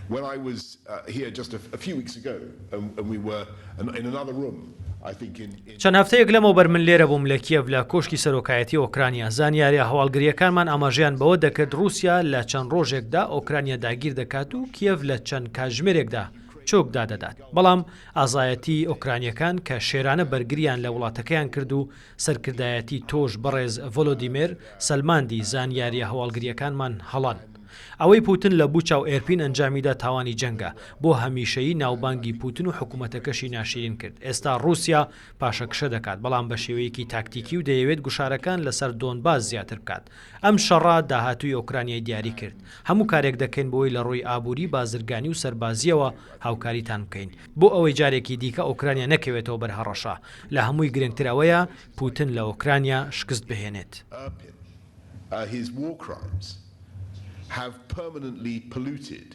When I was here just a few weeks ago and we were in another room, I think in. چەند هەفتەیەک لەمەوبەر من لێرە بووم لە کیێڤ لە کۆشکی سەرۆکایەتی ئۆکرانیا، زانیارییە هەواڵگرییەکانمان ئاماژەیان بەوە دەکرد ڕووسیا لە چەند ڕۆژێکدا ئۆکرانیا داگیر دەکات و کیێڤ لە چەند کاتژمێرێکدا چۆک دادەدات، بەڵام ئازایەتی ئۆکرانییەکان کە شێرانە بەرگرییان لە وڵاتەکەیان کرد و سەرکردایەتی تۆش بەڕێز ڤۆلۆدیمێر سەلماندی زانیارییە هەواڵگرییەکانمان هەڵەن. ئەوەی پوتن لە بوچا و ئێرپین ئەنجامیدا تاوانی جەنگە، بۆ هەمیشەیی ناوبانگی پوتن و حکومەتەکەشی ناشیرین کرد. ئێستا ڕووسیا پاشەکشە دەکات، بەڵام بە شێوەیەکی تاکتیکی و دەیەوێت گوشارەکان لەسەر دۆنباس زیاتر بکات. ئەم شەڕە داهاتووی ئۆکرانیای دیاری کرد. هەموو کارێک دەکەین بۆی لە ڕووی ئابووری، بازرگانی و سەربازییەوە هاوکاریتان بکەین. بۆ ئەوەی جارێکی دیکە ئۆکرانیا نەکەوێتەوە بەر هەڕەشە. لە هەمووی گرنگتر ئەوەیە پوتن لە ئۆکرانیا شکست بهێنێت. His war crimes have permanently polluted.